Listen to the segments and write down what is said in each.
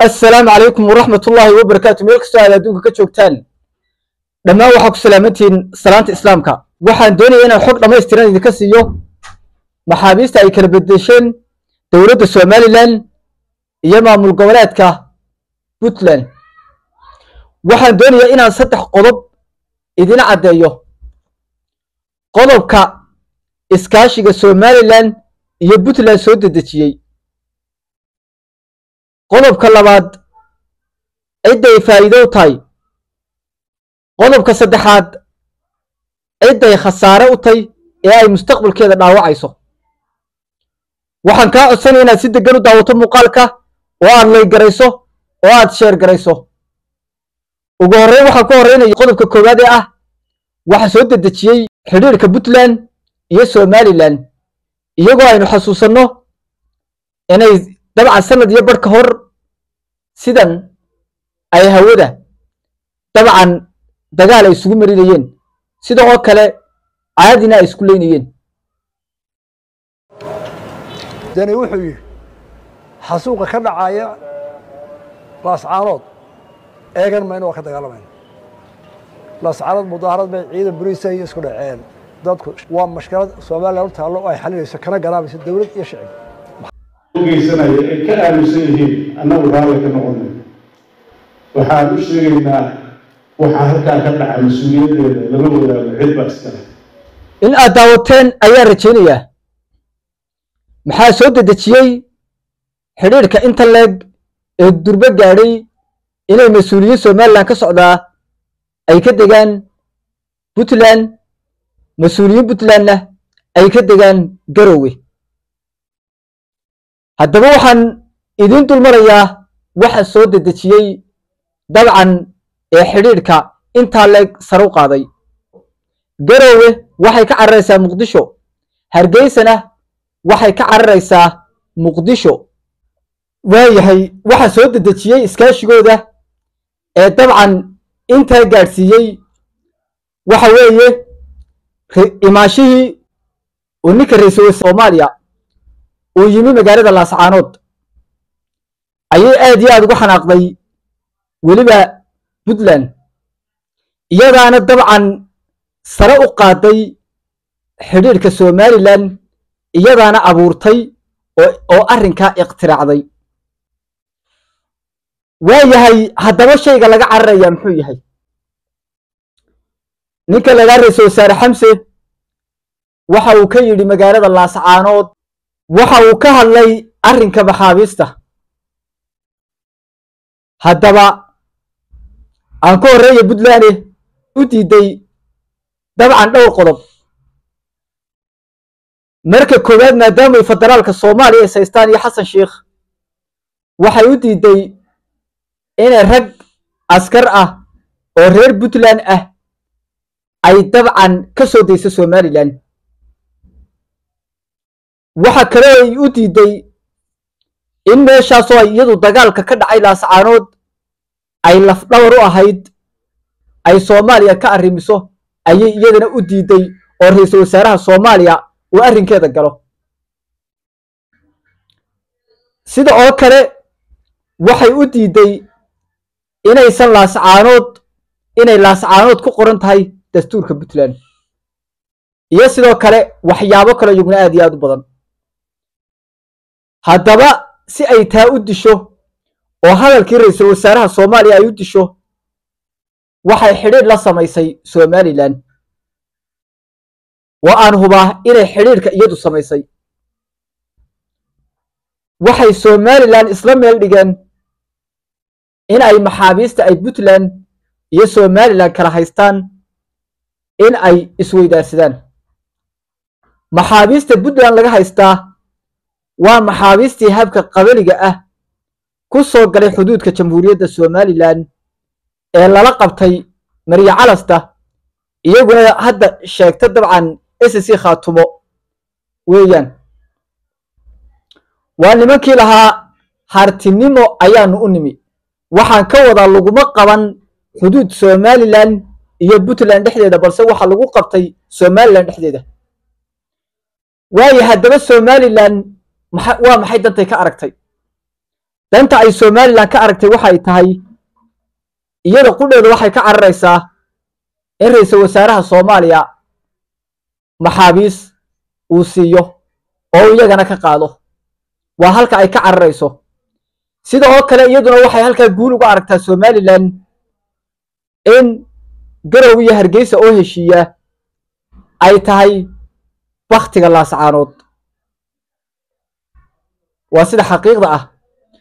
Assalaamu calaykum waraxmatullaahi wabarakaatu. Meel kastoo aad adduunka ka joogtaan, dhammaan waxaa ku salaamantihiin salaanta Islaamka. Waxaan doonaya inaan xog dhammaystiran idinka siiyo maxaabiista ay kala bedesheen dowladda Somalilan iyo maamul goboleedka Puntland. Waxaan doonayaa inaan 3 qodob idin caddeeyo. Qodobka iskaashiga Somalilan iyo Puntland soo dedejiyey, qodobka labaad cidday faa'iido u tahay, qodobka saddexaad cidday khasaare u tahay ee ay mustaqbalkeeda dhaawacayso. Waxaan kaa codsanaya inaad si deggan u daawato muuqaalka oo aad laygarayso oo aad sheer garayso. Ugu horreyn waxaan ku horreynaya qodobka koowaad ee ah waxaa soo dedejiyey xidhiirka Puntland iyo Somalilan, iyagoo aynu xasuusanno inay dabcan sanad iyo barh ka hor sidan ay hawada dabcan dagaal ay isugu marinayeen, sida oo kale caadina ay isku leynayeen. Dani wuxuu yidhi xasuuqa ka dhacaya Laascaanood eegan mayno, waa ka dagaalamayna. Laascaanood mudaharad bay ciidan buriisa iyo isku dhaceen dadku. Waa mashkalad Somalilan u taallo oo ay xalinayso kana garaabayso dowlad iyo shicib geysanaya ay ka aaminsan yihiin. Annagu raalli ka noqonay. Waxaan u sheegaynaa waxaa halkaa ka dhaca mas-uuliyaddeeda lama wadaago, cid baa iskale. In aad daawateen ayaan rajaynayaa. Maxaa soo dedejiyey xidhiidhka inta leeg ee durbo gaadhay inay mas-uuliyiin Somalilan ka socdaa ay ka degaan Puntland, mas-uuliyiin Puntlandna ay ka degaan Garowe? Haddaba waxaan idiin dulmarayaa waxa soo dedejiyey dabcan ee xidhiidhka intaa leeg sare u qaaday. Garowe waxay ka cararaysaa Muqdisho, Hargeysana waxay ka cararaysaa Muqdisho. Waayahay, waxa soo dedejiyey iskaashigooda ee dabcan intaa gaadhsiiyey waxa weeye imaanshihii uu ninka ra-iisul wasaare Soomaaliya uu yimi magaalada Laascaanood ayay aad iyo aad ugu xanaaqday weliba Puntland, iyadaana dabcan sare u qaaday xidhiidhka Somalilan, iyadaana abuurtay oo arrinkaa iqtiraacday. Waayahay, haddaba shayga laga cararaya muxuu yahay? Ninka lagaa ra-iisul wasaare Xamse waxa uu ka yidhi magaalada Laascaanood, waxa uu ka hadlay arrinka maxaabiista. Haddaba aan ku horreeya Puntland u diiday dabcan dhowr qodob. Marka koowaad, maadaamay federaalka Soomaaliya is haystaan iyo Xasan Sheikh, waxay u diiday inay rag askar ah oo reer Puntland ah ay dabcan ka soo dayso Somalilan. Waxa kale ay u diiday in meeshaasoo ay iyadu dagaalka ka dhacay Laascaanood ay lafdhabar u ahayd ay Soomaaliya ka arrimiso ayay iyadana u diiday, oo ra-iisul wasaaraha Soomaaliya uu arrinkeeda galo. Sida oo kale waxay u diiday inaysan Laascaanood, inay Laascaanood ku qoran tahay dastuurka Puntland, iyo sidoo kale waxyaabo kale iyaguna aad iyo aad u badan. Haddaba si ay taa u disho oo hadalkii ra-iisul wasaaraha Soomaaliya ay u disho, waxay xidhiidh la samaysay Somalilan. Waa aan hubaa inay xidhiidhka iyadu samaysay. Waxay Somalilan isla meel dhigeen in ay maxaabiista ay Puntland iyo Somalilan kala haystaan in ay isweydaarsadaan. Maxaabiista Puntland laga haystaa waa maxaabiistii habka qabaliga ah ku soo galay xuduudka Jamhuuriyadda Somalilan ee lala qabtay Marya Calasta, iyaguna hadda sheegta dabcan SC Khaatumo weeyaan. Waa nimankii lahaa hartinimo ayaanu u nimi. Waxaan ka wadaa laguma qaban xuduud Somalilan iyo Puntland dhexdeeda, balse waxaa lagu qabtay Somalilan dhexdeeda. Waayo, haddaba Somalilan waa maxay dantay ka aragtay? Danta ay Somaliland ka aragtay waxay tahay iyada qudheedu waxay ka cararaysaa in ra'iisul wasaaraha Soomaaliya maxaabiis uu siiyo oo iyagana ka qaado. Waa halka ay ka cararayso. Sidoo kale iyaduna waxay halkaa guul uga aragtaa Somaliland in Garow iyo Hargeysa oo heshiiya ay tahay wakhtiga Laascaanood. Waa sida xaqiiqda ah.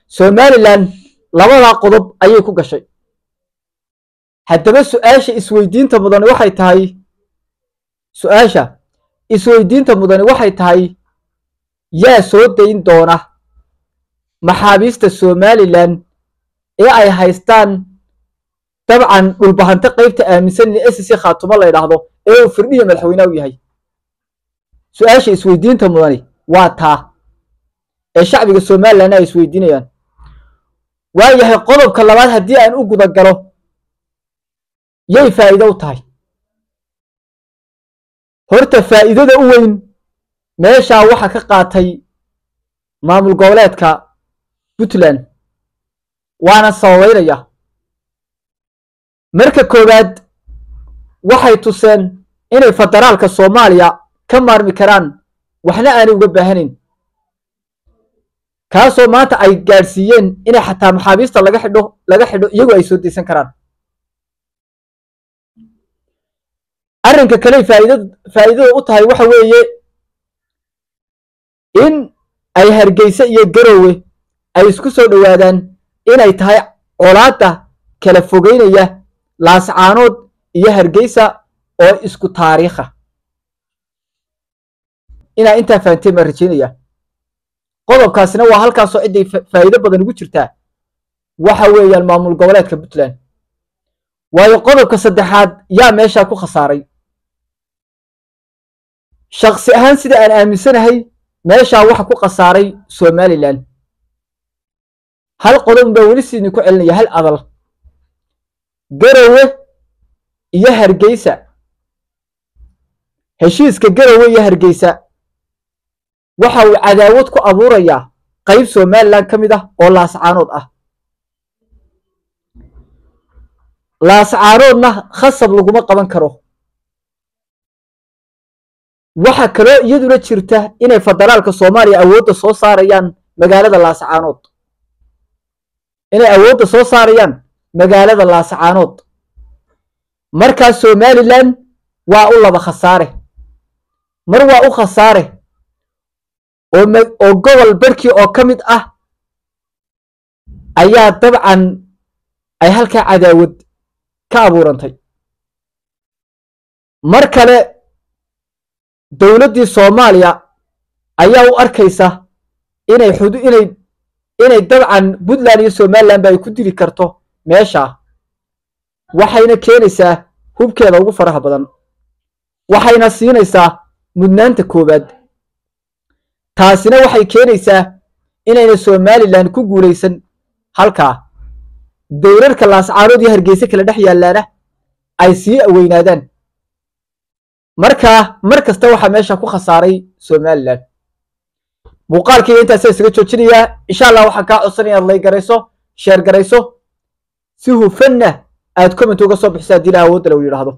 Somaliland labadaa qodob ayay ku gashay. Haddaba su'aasha isweydiinta mudani waxay tahay, su'aasha isweydiinta mudani waxay tahay, yaa soo dayn doona maxaabiista Somaliland ee ay haystaan dabcan dhulbahante qaybta aaminsan in SSC Khaatumo la yidhaahdo ee uu firdhiya madaxweynaha u yahay? Su'aasha isweydiinta mudani waa taa ee shacbiga Somaliland ay isweydiinayaan. Waayahay, qodobka labaad haddii aan u guda galo, yay faa'iido u tahay? Horta faa'iidada u weyn meeshaa waxa ka qaatay maamul goboleedka Puntland, waana sababeynaya. Marka koowaad waxay tuseen inay federaalka Soomaaliya ka maarmi karaan, waxna aanay uga baahanayn, kaasoo maanta ay gaadhsiiyeen inay xataa maxaabiista laga xidho iyagu ay soo deysan karaan. Arrinka kale faa'iidada u tahay waxa weeye in ay Hargeysa iyo Garowe ay isku soo dhowaadaan, inay tahay colaadda kala fogeynaya Laascaanood iyo Hargeysa oo isku taariikha. Inaa intaa fahanteen baan rajeynaya. Qodobkaasina waa halkaasoo cidday faa'iido badan ugu jirtaa waxa weeyaan maamul goboleedka Puntland. Waayo, qodobka saddexaad, yaa meeshaa ku khasaaray? Shakhsi ahaan sida aan aaminsanahay, meeshaa waxa ku khasaaray Somaliland. Hal qodob baa weli siidin ku celinaya, hal adal. Garowe iyo Hargeysa, heshiiska Garowe iyo Hargeysa waxa uu cadaawad ku abuurayaa qayb Somaliland ka mid ah oo Laascaanood ah. Laascaanoodna khasab laguma qaban karo. Waxa kaloo iyaduna jirta inay federaalka Soomaaliya awoodda soo saarayaan magaalada Laascaanood, inay awoodda soo saarayaan magaalada Laascaanood. Markaa Somaliland waa u laba khasaare. Mar waa u khasaare oo gobol barkii oo ka mid ah ayaa dabcan ay halkaa cadaawad ka abuurantay. Mar kale dowladdii Soomaaliya ayaa u arkaysa inay xudu inay dabcan Puntland iyo Somaliland ba ay ku dili karto meesha, waxayna keenaysaa hubkeeda ugu faraha badan, waxayna siinaysaa mudnaanta koowaad. Taasina waxay keenaysaa inayna Somaliland ku guulaysan halkaa, dayrarka Laascaanood iyo Hargeysa kala dhex yaallaana ay sii weynaadaan. Markaa mar kasta waxaa meesha ku khasaaray Somaliland. Muuqaalkayga intaasa isaga joojinayaa. Insha Allah waxaan kaa codsanaya inaad like garayso, share garayso, si hufanna aad comment uga soo bixiso haddii la awoodda la uu yidhaahdo.